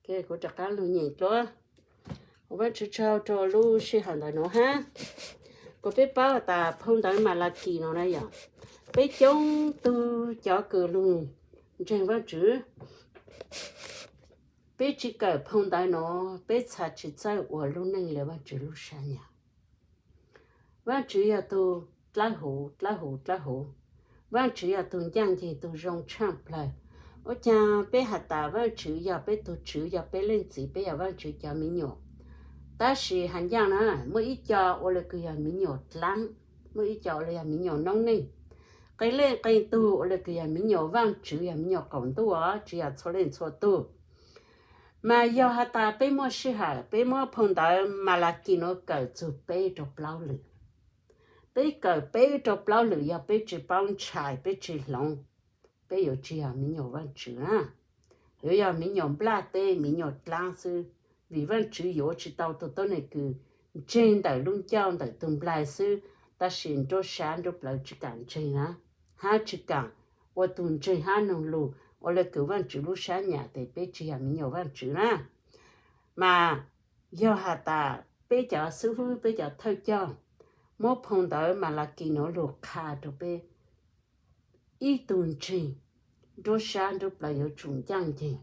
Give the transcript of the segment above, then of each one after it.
Kuv rov qab lug nyeem dlua. Ua Vaajtswv tsaug rua lub sij hawm ntawm nuav hab. Kuas peb paub tas phau ntawv Malakis no na yog peb coob tug cov kws lug ntseeg Vaajtswv, peb tsi kawm phau ntawv no, peb txhad tsi txawj ua lub neej le Vaajtswv lub sab nyam. Vaajtswv yog tug dlawb huv dlawb huv dlawb huv. Vaajtswv yog tug ncaaj nceeg tug zoo tshaaj plawg. Ua caag peb has tas Vaajtswv yog peb tug tswv, yog peb leej txiv, peb yog Vaajtswv cov miv nyuam. Tab sis has ncaaj na, muaj ib co ua le kws yog miv nyuam dlaab, muaj ib co ua le yog miv nyuam noob neej. Qee leej qee tug ua le kws yog miv nyuam Vaajtswv, yog miv nyuam qaum ntuj os, tsi yog txhua leej txhua tug. Mas yog has tas peb muaj sij hawm, peb muab phau ntawv Malakis nuav kawm txug peb rau plaub lwm. Peb kawm peb rau plaub lwm, yog peb tsi paub ntshai, peb tsi hloov, peb yuav tsi yog miv nyuam Vaajtswv na. Yuav yog miv nyuam nplaj teb, miv nyuam dlaab xwb. Vim Vaajtswv yuav tsi tau tug tuab neeg kws ntseeg ntawm lub ncauj ntawm tug nplaig xwb, tab sis nruab sab nruab plawv tsi kaam ntseeg na, hab tsi kaam ua tug ntseeg hab noog lug ua le kws Vaajtswv lub sab nyam, tes peb tsi yog miv nyuam Vaajtswv na. Mas yog has tas peb cov xib hwb, peb cov thawj coj muab phau ntawv Malakis nuav lug qha rau peb, ib tug ntseeg, nruab sab nruab plawv yuav tsum ncaaj nceeg,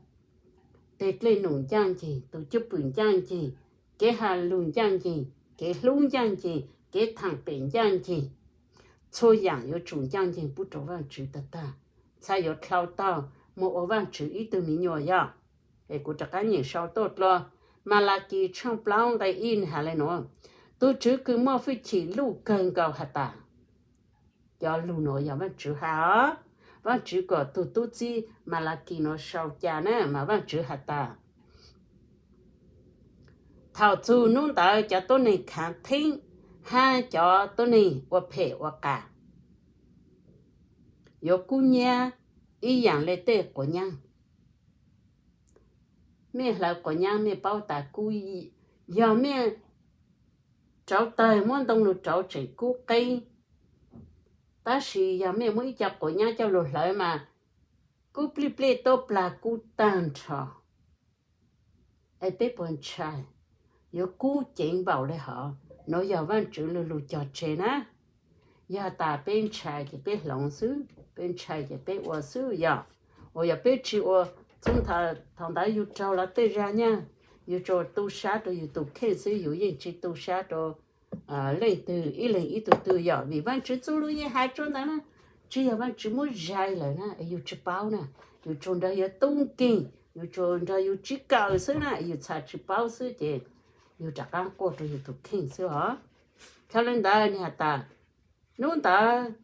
tes dlej num ncaaj nceeg, tug cwj pwm ncaaj nceeg, kev has lug ncaaj nceeg, kev hlub ncaaj nceeg, kev thaam pem ncaaj nceeg. Txhua yaam yuav tsum ncaaj nceeg pub rau Vaajtswv tag tag, txhad yuav dlhau taug moog ua Vaajtswv ib tug miv nyuam yog. Es kuv rov qab nyeem sau tuaj dlua, Malakis tshooj plaub nqe ib nwg has le nuav: Tug Tswv kws muaj fwj chim luj kawg nkaus has tas. Cov lug nuav yog Vaajtswv has os. Vaajtswv kom tug tub txib Malakis nuav sau ca na, mas Vaajtswv has tas, thaum txug nub ntawd cov tuab neeg khaav theeb hab cov tuab neeg ua phem ua qas yuav kub nyab ib yaam le tej quav nyab. Mej hlawv quav nyab mej paub tas kub, yog mej rauv tawg muab ntoo lug rauv tseem kub qeeb, tab sis yog mej muab ib co quav nyab coj lug hlawv mas kub plij plej tuab plag kub taag nrho. Es peb puas ntshai yuav kub ceev npaum le hov? Nuav yog Vaajtswv lug lug cog tseg na. Yog tas peb ntshai ces peb hloov xwb, peb ntshai ces peb ua xwb yog. Uas yog peb tsi ua, txhua thaum ntawd yug raug luag tej zag nyaj, yug tsuas tu sab rau yug tug kheej xwb, yug yeej tsi tu sab rau leej twg ib leeg ib tug twg yog. Vim Vaajtswv txuj lug yeej has rua ntawd na, tsi yog Vaajtswv muab zais lawm na, yug tsi paub na, yug tsuas nrog yug tub nkeeg, yug tsuas nrog yug tsib kawm xwb na, yug txhaj tsi paub xwb ces yug rov qaab quaj rau yug tug kheej xwb os. Thaum le ntawd nwg has tas, nub ntawd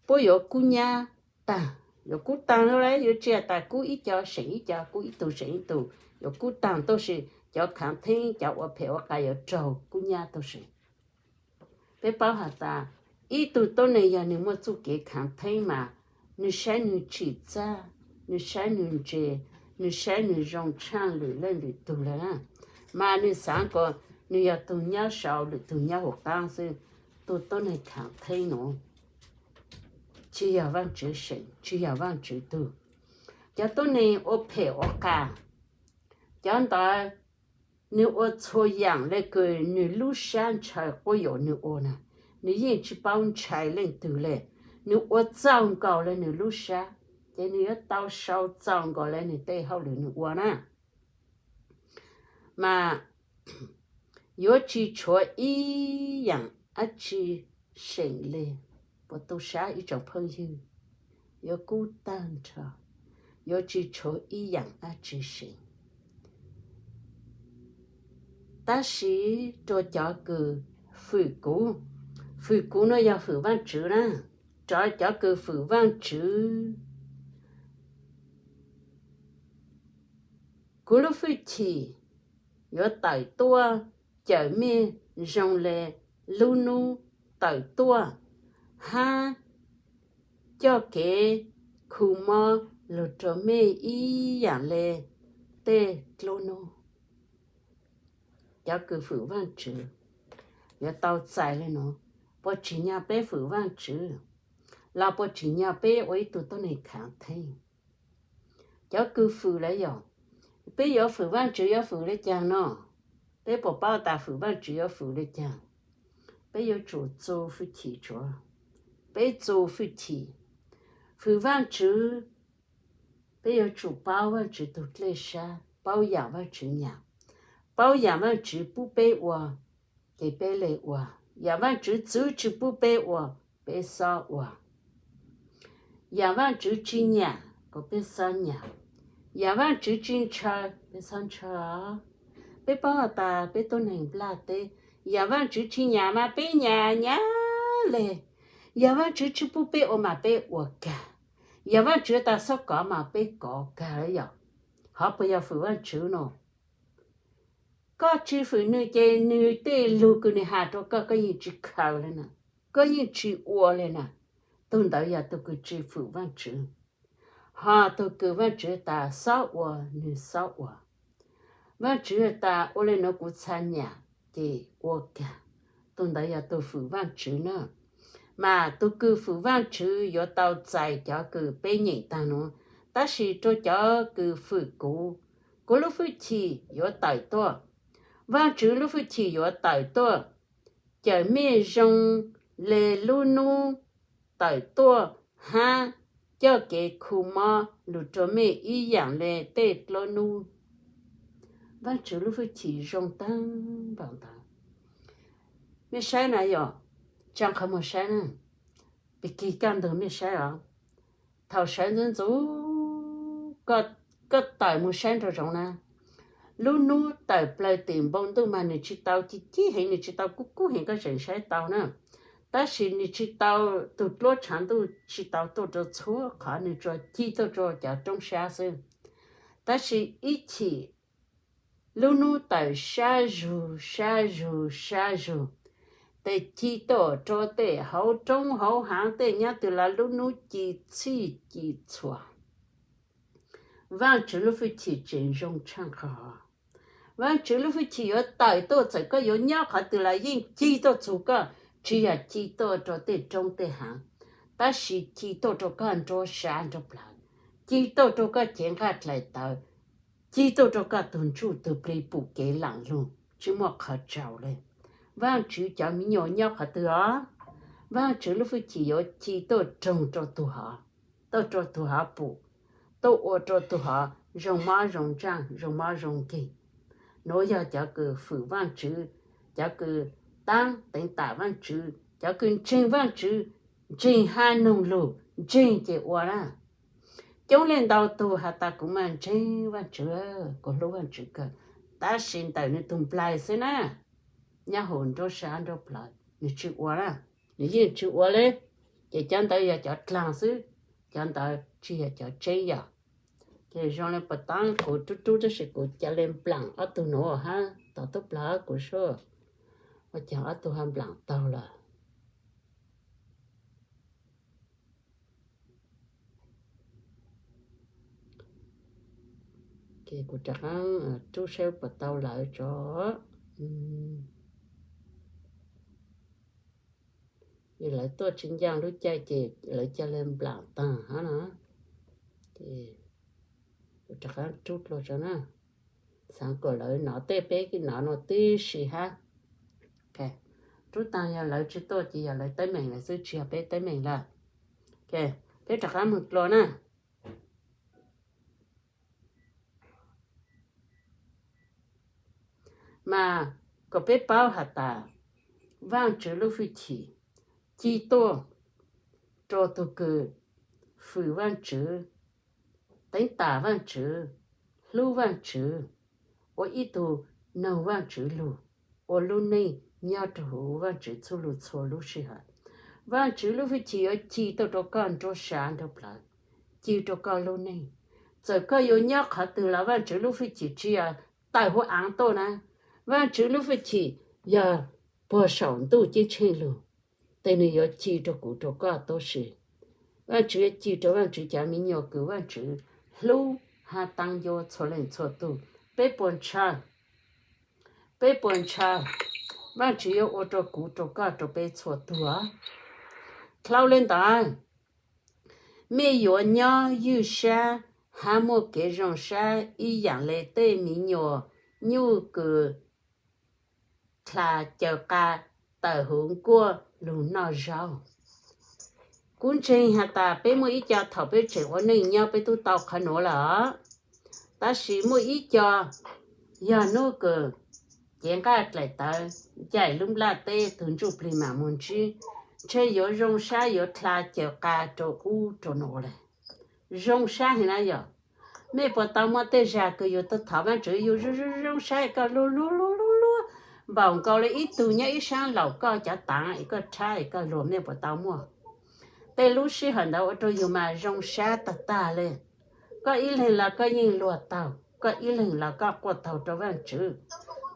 puab yuav kub nyab taag, yuav kub taag le, yuav tsi has tas kub ib co seem ib co, kub ib tug seem ib tug, yuav kub taag tuab se cov khaav theeb, cov ua phem ua qas yuav raug kub nyab tuab se. Peb paub has tas ib tug tuab neeg yog nwg muaj txuj kev khaav theeb mas nwg saib nwg tsim txaj, nwg saib nwg ntse, nwg saib nwg zoo tshaaj lwm leej lwm tug le na. Mas nwg xaav kuas nwg yog tug nyab sau, lwm tug nyab huv qaab xwb. Tug tuab neeg khaav theeb nuav tsi yog Vaajtswv seem, tsi yog Vaajtswv tug. Cov tuab neeg ua phem ua qas, cov ntawd nwg ua txhua yaam le kws nwg lub sab ntshaw quab yuam nwg ua na. Nwg yeej tsi paub ntshai leej twg le, nwg ua txaus nkaus le nwg lub sab, ces nwg yuav tau sau txaus nkaus le nwg tej hauj lwm nwg ua na. Mas yuav tsi tshuav ib yaam dab tsi seem le. Puas tu sab ib tsoom phooj ywg? Yuav kub taag nrho, yuav tsi tshuav ib yaam dab tsi seem. Tab sis rua cov kws fwm kuv, fwm kuv no yog fwm Vaajtswv na, rua cov kws fwm Vaajtswv, kuv lub fwj chim yuav tawm tuaj cawm mej zoo le lub nub tawm tuaj, hab coj kev khu mob lug rua mej ib yaam le tej dluab nub. Cov kws fwm Vaajtswv yuav tau txais le nuav. Puas tsim nyog peb fwm Vaajtswv, los puas tsim nyog peb ua ib tug tuab neeg khaav theeb? Cov kws fwm lawm yog, Peb yuav fwm Vaajtswv yuav fwm le caag no? Peb puas paub tas fwm Vaajtswv yuav fwm le caag? Peb yuav tsum txu fwj chim tsuav. Peb txu fwj chim fwm Vaajtswv, peb yuav tsum paub Vaajtswv tug dlej sab, paub yaam Vaajtswv nyam, paub yaam Vaajtswv pub peb ua, ces peb le ua. Yaam Vaajtswv txwv tsi pub peb ua, peb xob ua. Yaam Vaajtswv tsi nyam, kuas peb xob nyam. Yaam Vaajtswv tsi ntshaw, peb xob ntshaw. Peb paub has tas peb tuab neeg nplaj teb, yaam Vaajtswv tsi nyam mas peb nyam nyam le. Yaam Vaajtswv tsi pub peb ua mas peb ua kag. Yaam Vaajtswv tas xob kov mas peb kov kag le yom. Hov puas yog fwm Vaajtswv no? Koj tsi fwm nwg ces nwg tej lug kws nwg has rua koj, koj yeej tsi khaws le na, koj yeej tsi ua le na. Tug ntawd yog tug kws tsi fwm Vaajtswv. Hos tug kws Vaajtswv tas xob ua, nwg xob ua. Vaajtswv tas ua le nuav kuv txha nyam, ces ua kag. Tug ntawd yog tug fwm Vaajtswv na. Mas tug kws fwm Vaajtswv yuav tau txais cov kws peb nyeem taag nuav, tab sis rua cov kws fwm kuv, kuv lub fwj chim yuav tawm tuaj. Vaajtswv lub fwj chim yuav tawm tuaj, cawm mej zoo le lub nub tawm tuaj hab coj kev khu mob lug rua mej ib yaam le tej dluab nub. Vaajtswv lub fwj chim zoo taag npaum ntawd. Mej saib na yom, tsaa qhov muag saib na, pig kig kaj ntug mej saib os. Thaum sawv ntxuv ntxuv, koj tawm moog saib nraum zoov na, lub nub tawm plawg tim npoo ntuj mas nwg tsi tau ci cib heev, nwg tsi tau kub kub heev, koj tseem saib tau na. Tab sis nwg tsi tau, tug dluab tshav ntuj tsi tau tuaj rua txhua qhov, nwg tsuas ci tuaj rua cov roob sab xwb. Tab sis ib chim lub nub tawm sab zug sab zug sab zug, tes ci tuaj rua tej hauv roob hauv haav tej nyob twg los lub nub ci txhij ci txhua. Vaajtswv lub fwj chim tseem zoo tshaaj qhov. Vaajtswv lub fwj chim yuav tawm tuaj, txawm koj yuav nyob qhov twg los yeej ci tuaj txug koj, tsi yog ci tuaj rua tej roob tej haav, tab sis ci tuaj rua koj nruab sab nruab plawv, ci tuaj rua koj cev nqaj dlaim tawv, ci tuaj rua koj tug ntsuj tug plig pum kev laam lug tsi muaj qhov tsaus le. Vaajtswv cov miv nyuas nyob qhov twg os, Vaajtswv lub fwj chim yuav ci tuaj roog rua tug hov, tuaj rua tug hov pum, tuaj ua rua tug hov zoo mob zoo ntsaaj, zoo mob zoo nkeeg. Nuav yog cov kws fwm Vaajtswv, cov kws taab teev tam Vaajtswv, cov kws ntseeg Vaajtswv, ntseeg hab noog lug, ntseeg ces ua na. Coob leej ntau tug has tas kuv mas ntseeg Vaajtswv, kuv hlub Vaajtswv kawg, tab sis ntawm nwg tug nplaig xwb na, nyob huv nruab sab nruab plawv nwg tsi ua na, nwg yeej tsi ua le. Ces cov ntawd yog cov dlaag xwb, cov ntawd tsi yog cov tseeb yom. Ces zoo le puas taab kuv rub rub tab sis kuv ca le nplaam ob tug nuav hab tom tub plaws kuv sub, ua caag ob tug ho nplaam taug lawm. Ces kuv rov qaab rub saib puas tau lawv tso. Lawv tuaj tsi ncaaj lub caij ces lawv ca le nplaam taag hab no. Ces kuv rov qaab rub dlua tso na. Xaav kom lawv nov tej peb nov nuav tib si hab. Rub taag yog lawv tsi tuaj ces yog lawv teeb meem lawm xwb, tsi yog peb teeb meem lawm. Peb rov qaab moog dlua na. Mas kom peb paub has tas Vaajtswv lub fwj chim ci tuaj rua tug kws fwm Vaajtswv, teev tam Vaajtswv, hlub Vaajtswv, ua ib tug noog Vaajtswv lug, ua lub neej nyob rua huv Vaajtswv txhua lug txhua lub sij hawm. Vaajtswv lub fwj chim yuav ci tuaj rua koj nruab sab nruab plawv, ci rua koj lub neej. Txawm koj yuav nyob qhov twg los Vaajtswv lub fwj chim tsi yog tawm huv aav tuaj na. Vaajtswv lub fwj chim yog puag saum ntuj ceeb tsheej lug, tes nwg yuav ci rua kuv rua koj tuab si. Vaajtswv yuav ci rua Vaajtswv cov miv nyuas kws Vaajtswv hlub hab taab ncuab txhua leej txhua tug. Peb puas ntshaw? Peb puas ntshaw? Vaajtswv yuav ua rua kuv rua koj rua peb txhua tug. Dlhau le ntawd, mej yuav nyob ywj sab hab muaj kev zoo sab ib yaam le tej miv nyuas nyuj kws dlha caws qa tawm huv nkuaj lug noj zaub. Kuv ntseeg has tas peb muaj ib co thaum peb tseem ua neej nyob peb tub tau qhov nuav lawm os. Tab sis muaj ib co yog nub kws cev nqaj dlaim tawv ncaim lub nplaj teb tug ntsuj plig mam moog ntsib, ntshe yuav zoo sab yuav dlha caws qa rua ub rua nuav le. Zoo sab heev na yog. Mej puas tau muaj tej zag kws yug tau thov Vaajtswv yug zoo zoo sab koj luag luag luag luag luag npaum nkaus le ib tug nyob ib saab laum koj cov taav es koj rhab es koj luag, mej puas tau muaj? Tej lub sij hawm ntawd ua rua yug mas zoo sab tag tag le. Koj ib leeg los koj yeej luag taug, koj ib leeg los koj quaj taug rua Vaajtswv.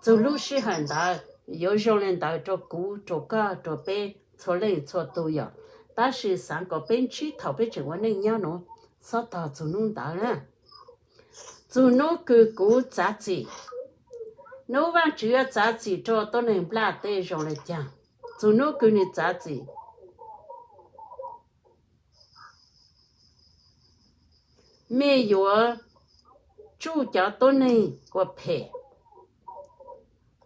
Txug lub sij hawm ntawd yuav zoo le ntawd rua kuv, rua koj, rua peb txhua leej txhua tug yog. Tab sis xaav kom peb ntsib thaum peb tseem ua neej nyob nuav, xob tog txug nub ntawd na. Txug nub kws kuv txav txim, nub Vaajtswv yuav txav txim rua tuab neeg nplaj teb zoo le caag, txug nub kws nwg txav txim, mej yuav tsuj cov tuab neeg ua phem,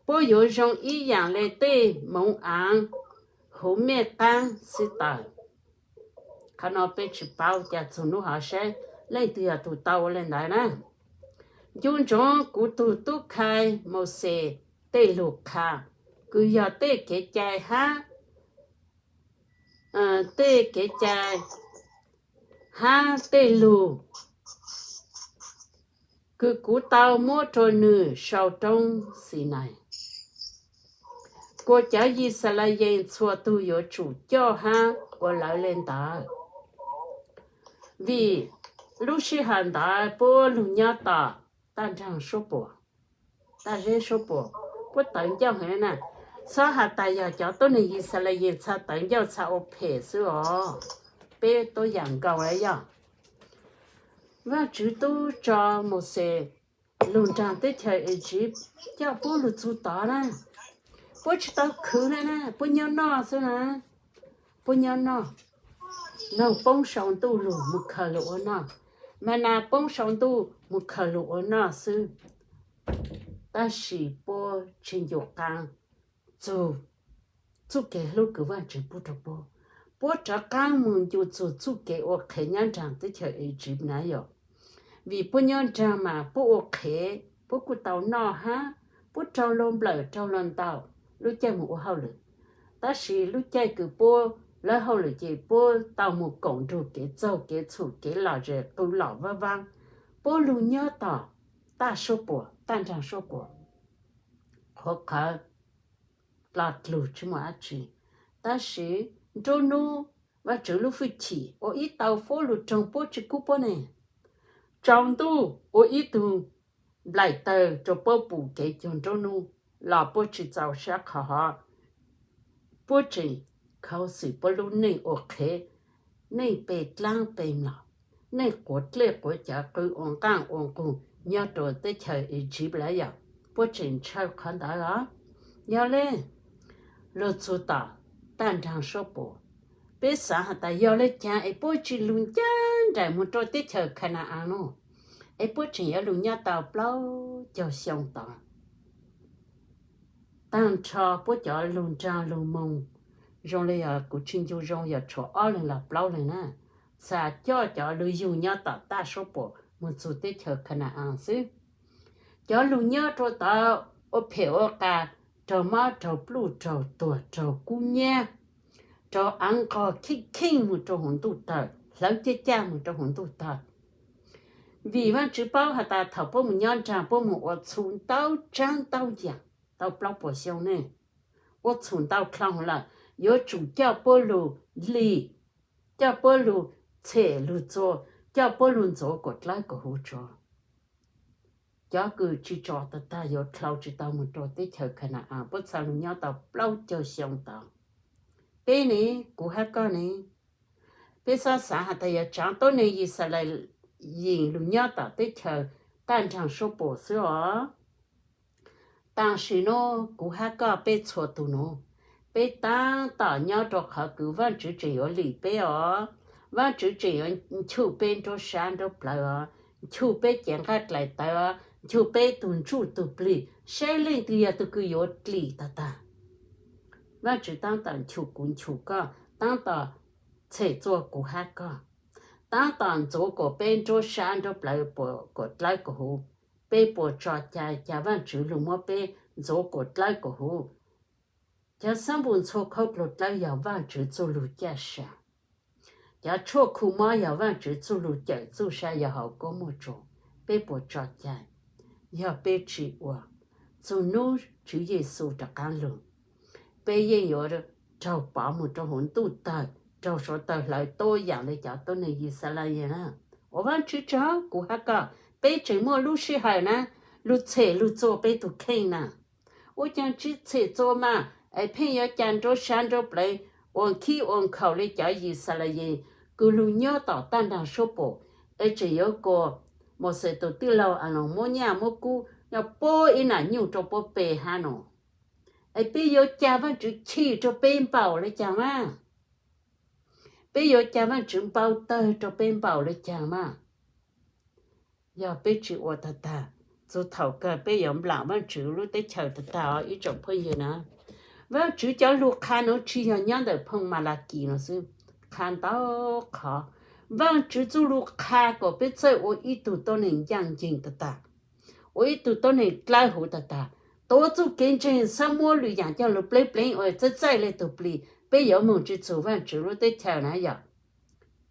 puab yuav zoo ib yaam le tej moov aav huv mej qaab xwb tawm. Qhov no peb tsis paub, cas txug nub hov saib leej twg yog tug tau ua le ntawd na. Ncu ntsoov kuv tug tub khai Mauxes tej lug qha, kws yog tej kev cai hab tej kev cai hab tej lug kws kuv tau muab rua nwg sau roob Xinais, kuas cov Yixalayees txhua tug yuav tsum coj hab ua lawv le ntawd. Vim lub sij hawm ntawd puab lug nyob tom taj nraag suab puam, taj zeb suab puam, puab tawv ncauj heev na. Xob has tas yog cov tuab neeg Yixalayees txha tawv ncauj txha ua phem xwb os. Peb tuab yaam nkaus le yog Vaajtswv tub tso Mauxes lug nraag teb chaws Iziv, coj puab lug txug tod na, puab tsis tau khwv le na, puab nyob noj xwb na. Puab nyob noj, noog poob sau ntuj lug mus khaws lug ua noj, mas nas poob sau ntuj mus khaws lug ua noj xwb. Tab sis puab tsis ncu qaab txug txuj kev hlub kws Vaajtswv pub rua puab. Puab rov qaab mus ncu txug txuj kev ua qhev nyob nraag teb chaws Iziv na yog. Vim puab nyob nraag mas puab ua qhev, puab kuj tau noj hab, puab raug luag nplawm raug luag ntaus lub caij mus ua hauj lwm. Tab sis lub caij kws puab lawb hauj lwm ces puab tau mus koom nrug kev txaug kev txhum kev lom zem qw lom vaab vaab. Puab lug nyob tom taj suab puam, taj nraag suab puam, qhuav qhawv dlo dlug tsis muaj dab tsi. Tab sis nruab nub Vaajtswv lub fwj chim ua ib tau fuab lug roog puab tsis kub puab ne. Tsaus ntuj ua ib tug nplaim tawg rua puab pum kev cuag nruab nub los puab tsis txaus sab qhov hov. Puab tseem khuv xim puab lub neej ua qhev, neej pe dlaab pe mlom, neej quav dlej quav cawv qw ua nqaaj ua nqug nyob rua teb chaws Iziv lawm yog. Puab tseem ntshaw qhov ntawd os. Yog le, lug txug tom taj nraag suab puam, peb xaav has tas yog le caag es puab tsis lug ncaaj nraim mus rua teb chaws Khana-as nuav, es puab tseem yuav lug nyob tau plaub caug xyoo tod. Taag nrho puab cov lug nraag lug moog, zoo le yog kuv tsis ncu zoo yog tshuav ob leeg los plaub leeg na, txhad coj cov lug yug nyob tom taj suab puam mus txug teb chaws Khana-as xwb. Cov lug nyob rua tod ua phem ua qas, raug mob raug pluj raug tuag raug kub nyab, raug aav nqog kheej kheej mus rua huv ntuj tawg, hlawv caj caj mus rua huv ntuj tawg. Vim Vaajtswv paub has tas thaum puab mus nyob nraag puab mus ua txhum ntau tsaab ntau yaam tau plaub puas xyoo ne, ua txhum ntau dlhau lawm, yuav tsum coj puab lug lim, coj puab lug txhem lug txua, coj puab lug ntxuav kuas dlawb kuas huv tso. Cov kws tsis tso tag tag yuav dlhau tsis tau mus rua teb chaws Khana-as, puab txhad lug nyob tau plaub caug xyoo tod. Peb ne, kuv hab koj ne, peb xob xaav has tas yog tsaav tuab neeg Yixalayees lug nyob tom teb chaws taj nraag suab puam xwb os. Tam sim nuav kuv hab koj peb txhua tug nuav, peb taab tom nyob rua qhov kws Vaajtswv tseem yuav lim peb os. Vaajtswv tseem yuav nchum peb nruab sab nruab plawv os. nchuj peb cev nqaij dlaim tawv, nchuj peb tug ntsuj tug plig, saib leej twg yog tug kws yuav dlim tag tag. Vaajtswv taab tom nchuj kuv nchuj koj, taab tom txhem txuaj kuv hab koj, taab tom ntxuav kuas peb nruab sab nruab plawv puas kuas dlawb kuas huv. Peb puas tso cai, cas Vaajtswv lug muab peb ntxuav kuas dlawb kuas huv? Cov xab npus ntxhua khaub dluag dlawb yog Vaajtswv txuj lug caj sa. Cov tshuaj khu mob yog Vaajtswv txuj lug cawm txuj sa yog hauv koob muaj tsuas. Peb puas tso cai? Yog peb tsi ua, txug nub Tswv Yexus rov qaab lug, peb yeej yuav raug pov moog rua huv ntuj tawg, raug suav tawg hlawv tuab yaam le cov tuab neeg Yixalayees na. Ua Vaajtswv tsaug, kuv hab koj, peb tseem muaj lub sij hawm na, lug txhem lug txua peb tug kheej na. Ua caag tsi txhem txua mas, es pheej yuav ca nruab sab nruab plawv ua khib ua nkhaus le cov Yixalayees kws lug nyob tom taag nraag suab pum, es tseem yuav kuas Mauxes tug tij laug Aloos muab nyaj muab kub nyob puab ib nam nyuj rua puab pe hab no. Es peb yuav ca Vaajtswv chim rua peb npaum le caag mas? Peb yuav ca Vaajtswv npau tawg rua peb npaum le caag mas? Yog peb tsi ua tag tag, txug thaum kawg peb yuav nplaam Vaajtswv lub teb chaws tag tag os ib tsoom phooj ywg na. Vaajtswv cov lug qha nuav tsi yog nyob ntawm phoo Malakis no xwb, qha ntau qhov. Vaajtswv txuj lug qha kuas peb txawj ua ib tug tuab neeg ncaaj nceeg tag tag, ua ib tug tuab neeg dlawb huv tag tag, tuav txuj kev ntseeg, xab muab lwm yaam coj lug pleeb pleev ua txawj txawj le tug plig, peb yuav moog tsi txug Vaajtswv lub teb chaws na yog?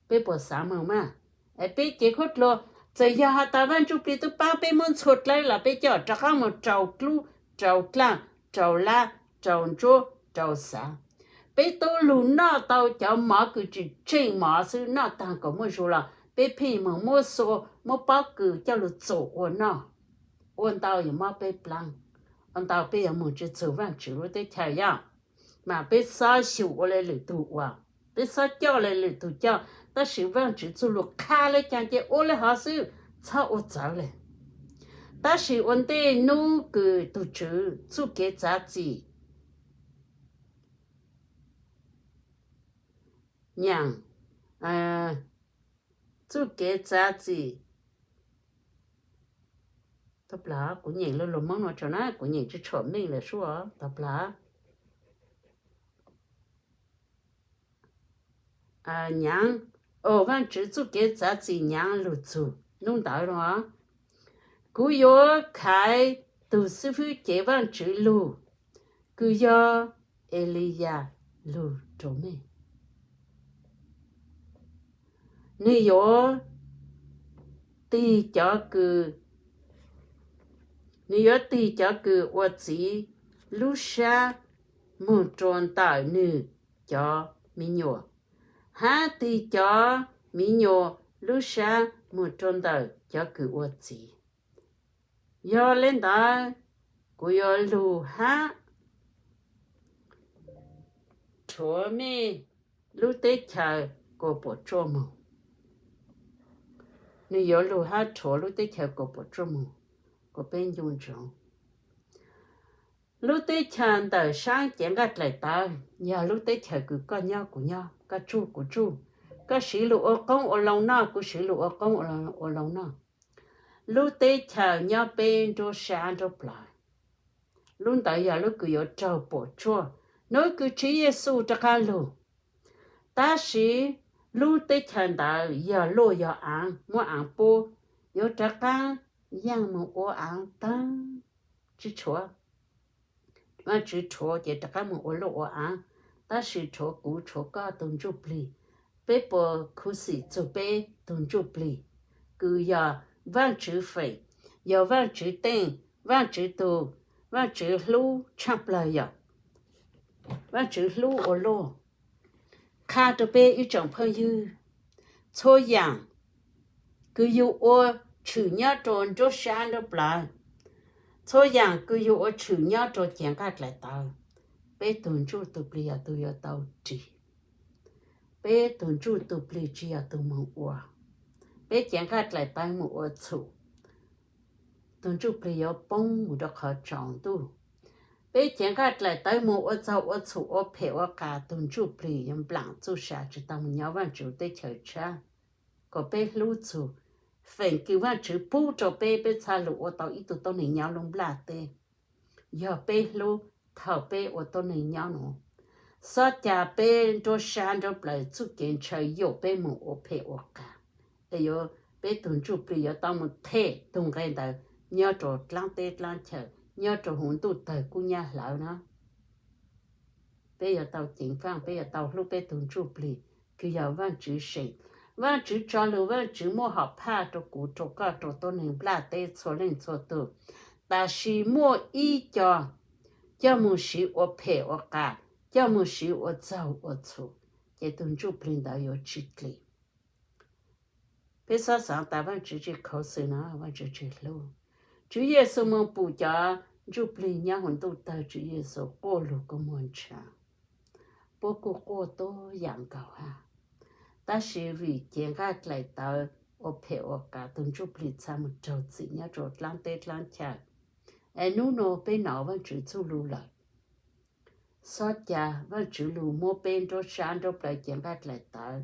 Peb puas xaav moog mas? Es peb cev khaub dluag, txawm yog has tas Vaaj Ntsuj Plig tub paab peb muab ntxhua dlawb los peb coj rov qaab moog rau dlub, rau dlaaj, rau lab, rau ntsuab, rau xav. Peb tub lug noj tau cov mov kws tsi tseej mov xwb, noj taag kom muaj zug los peb pheej moog muab xua, muab pob kws coj lug txuam ua noj. Ua ntau yuav mob peb plaab, ua ntau peb yuav moog tsi txug Vaajtswv lub teb chaws yog. Mas peb xob xyum ua le lwm tug ua, peb xob coj le lwm tug coj, tab sis Vaajtswv txuj lug qha le caag ces ua le hov xwb, txhob ua txawv le. Tab sis ua ntej nub kws tug Tswv txuj kev txav txim, nyaam, txuj kev txav txim, tau plag, kuv nyeem lug lug Moob no tso na, kuv nyeem tsi tshuam meej lawm sub, tau plag. Nyaav, Vaajtswv txuj kev txav txim nyaav lug txug nub ntawd no, kuv yuav khaiv tug xib fwb cev Vaajtswv lug, kws yog Eliyas lug rua mej. Nwg yuav tig cov kws, nwg yuav tig cov kws ua txiv lub sab moog rua ntawm nwg cov mi nyuam, hab tig cov mi nyuam lub sab moog rua ntawm cov kws ua txiv. Yog le ntawd, kuv yuav lug hab rhuav mej lub teb chaws kuas puam tsuaj moog. Nwg yuav lug hab rhuav lub teb chaws kuas puam tsuaj moog, kuas peb ncu ntsoov. Lub teb chaws ntawm saab cev nqaij dlaim tawv yog lub teb chaws kws koj nyob kuv nyob, koj tsuj kuv tsuj, koj siv lug ua qoob ua loo noj, kuv siv lug ua qoob ua loo noj. Lub teb chaws nyob peb nruab sab nruab plawv. Lub ntawd yog lub kws yuav raug puam tsuaj nub kws Tswv Yexus rov qaab lug. Tab sis lub teb chaws ntawd yog luaj yog aav, muab aav pub, yuav rov qaab yaaj moog ua aav taag, tsi tshuav. Vaajtswv rhuav ces rov qaab moog ua luaj ua aav, tab sis rhuav kuv rhuav koj tug ntsuj plig. Peb puas khuv xim txug peb tug ntsuj plig kws yog Vaajtswv feem, yog Vaajtswv teej, Vaajtswv tug, Vaajtswv hlub tshaaj plawg yom, Vaajtswv hlub ua luaj. Qha rua peb ib tsoom phooj ywg, txhua yaam kws yug ua tshwm nyob rua nruab sab nruab plawv, txhua yaam kws yug ua tshwm nyob rua cev nqaij dlaim tawv, peb tug ntsuj tug plig yog tug yuav tau ris. Peb tug ntsuj tug plig tsi yog tug moog ua. Peb cev nqaij dlaim tawv moog ua txhum, tug ntsuj plig yuav poob moog rua qhov tsaus ntuj. Peb cev nqaij dlaim tawv moog ua txaug ua txhum ua phem ua qas, tug ntsuj plig yuav nplaam txuj sa tsi tau moog nyob Vaajtswv teb chaws tshab. Kuas peb hlub txug feem kws Vaajtswv pub rua peb, peb txhaj lug ua tau ib tug tuab neeg nyob lub nplaj teb. Yog peb hlub thaum peb ua tuab neeg nyob nuav, xob ca peb nruab sab nruab plawv txuj kev ntshaw yuam peb moog ua phem ua qas, es yuav, peb tug ntsuj plig yuav tau moog them tug nqe ntawd nyob rua dlaab teb dlaab chaw, nyob rua huv ntuj tawg kub nyab hlawv na. Peb yuav tau ceev faaj, peb yuav tau hlub peb tug ntsuj plig kws yog Vaajtswv seem. Vaajtswv tso lug, Vaajtswv muaj hom phaj rua kuv, rua koj, rua tuab neeg nplaj teb txhua leej txhua tug. Tab sis muaj ib co coj moog siv ua phem ua qas, coj moog siv ua txaug ua txhum, ces tug ntsuj plig ntawd yuav tsi dlim. Peb xob xaav tas Vaajtswv tsi khuv xim no, Vaajtswv tsi hlub. Tswv Yexus moog pum cov ntsuj plig nyob huv ntuj tawg, Tswv Yexus quaj lug kua muag ntshav. Puab kuj quaj tuab yaam nkaus hab, tab sis vim cev nqaj dlaim tawv ua phem ua qas, tug ntsuj plig txhaj moog raug txim nyob rua dlaab teb dlaab chaw. Es nub nua peb nov Vaajtswv txuj lug lawm. Xob ca Vaajtswv lug muab peb nruab sab nruab plawv cev nqaj dlaim tawv,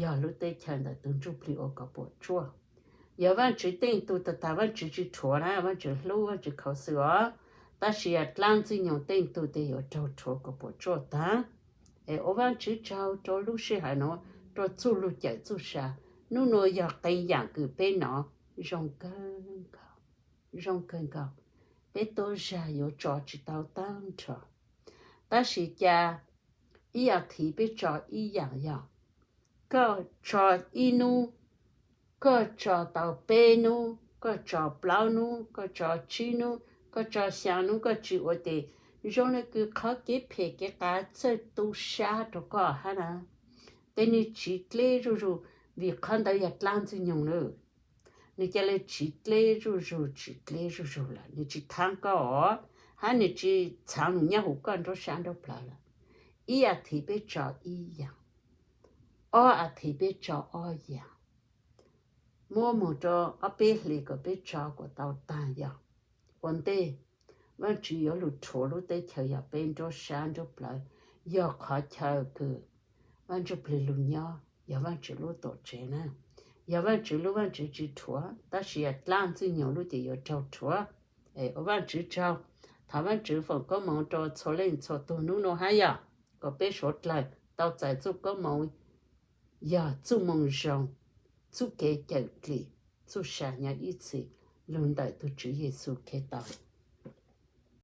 yog lub teb chaws ntawm tug ntsuj plig ua kom puam tsuaj. Yog Vaajtswv teej tug tag tag, Vaajtswv tsi rhuav na, Vaajtswv hlub, Vaajtswv khuv xim os, tab sis yog dlaab ntxwg nyoog teej tug tes yuav raug rhuav kom puam tsuaj taag. Es ua Vaajtswv tsaug rua lub sij hawm nuav, rua txuj lug cawm txuj sa. Nub nua yog qee yaam kws peb nov zoo kawg nkaus, zoo kawg nkaus. Peb tuab zag yuav tso tsi tau taag nrho, tab sis ca ib as thiv peb tso ib yaam yog, koj tso ib nub, koj tso tau peb nub, koj tso plaub nub, koj tso tsib nub, koj tso xyaa nub, koj tsi ua tes zoo le kws qhov kev phem kev qas txawj tu sab rua koj hab na. Tes nwg tsiv dleb zuj zug, vim qhov ntawd yog dlaab ntxwg nyoog lawm. Nwg ca le tsiv dleb zuj zug, tsiv dleb zuj zug lawm, nwg tsi thaab koj os, hab nwg tsi txhaav lug nyob huv koj nruab sab nruab plawv lawm. Ib as thiv peb tso ib yaam, ob as thiv peb tso ob yaam, muab moog rua ob peb hlis kom peb tso kom tau taag yog. Ua ntej, Vaajtswv yuav lug rhuav lub teb chaws yog peb nruab sab nruab plawv, yog qhov chaw kws Vaaj Ntsujplig lug nyob, yog Vaajtswv lub tuam tsev na. Yog Vaajtswv lub, Vaajtswv tsi rhuav, tab sis yog dlaab ntxwg nyoog lub ces yuav raug rhuav. Es ua Vaajtswv tsaug, thov Vaajtswv foom koob moov rua txhua leej txhua tug nub nua hab yog, kom peb suav dlawg tau txais txuj koob moov, yog txuj moo zoo, txuj kev cawm dlim, txuj sa nyob ib txhis, lug ntawm tug Tswv Yexus Khetos.